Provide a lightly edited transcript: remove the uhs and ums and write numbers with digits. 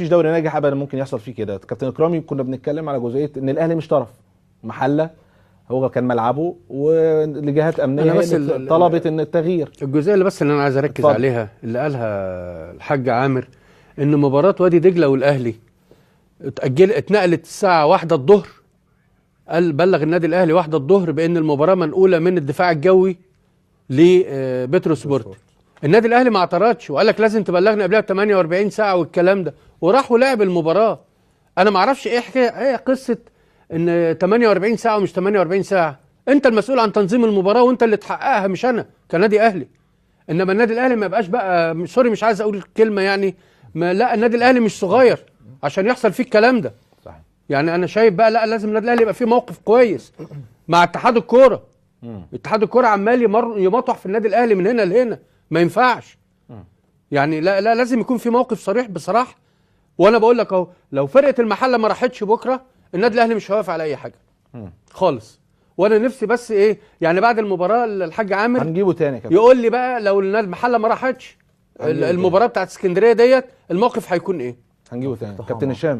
مفيش دوري ناجح ابدا ممكن يحصل فيه كده. كابتن اكرامي، كنا بنتكلم على جزئية ان الاهلي مش طرف، محله هو كان ملعبه، ولجهات امنية بس طلبت ان التغيير. الجزئية اللي بس اللي انا عايز اركز عليها اللي قالها الحاج عامر، ان مباراة وادي دجله والاهلي اتنقلت الساعة 1 الظهر. قال بلغ النادي الاهلي 1 الظهر بان المباراة منقوله من الدفاع الجوي لبترو سبورت. النادي الاهلي ما اعترضش وقال لك لازم تبلغنا قبلها ب 48 ساعة والكلام ده، وراح ولعب المباراة. انا ما اعرفش ايه حكاية، ايه قصة ان 48 ساعة ومش 48 ساعة. انت المسؤول عن تنظيم المباراة وانت اللي تحققها، مش انا كنادي اهلي. انما النادي الاهلي ما يبقاش بقى، sorry مش عايز اقول الكلمة يعني، ما لا النادي الاهلي مش صغير عشان يحصل فيه الكلام ده. صحيح. يعني انا شايف بقى لا، لازم النادي الاهلي يبقى فيه موقف كويس مع اتحاد الكورة. اتحاد الكورة عمال يمطح في النادي الاهلي من هنا لهنا، ما ينفعش. يعني لا لا، لازم يكون في موقف صريح بصراحة. وانا بقول لك اهو، لو فرقه المحلة ما راحتش بكره النادي الاهلي مش هيوافق على اي حاجة خالص. وانا نفسي بس ايه يعني، بعد المباراة الحاج عامر هنجيبه تاني كمان يقول لي بقى لو المحلة ما راحتش المباراة بتاعت اسكندرية ديت الموقف هيكون ايه. هنجيبه تاني. كابتن هشام.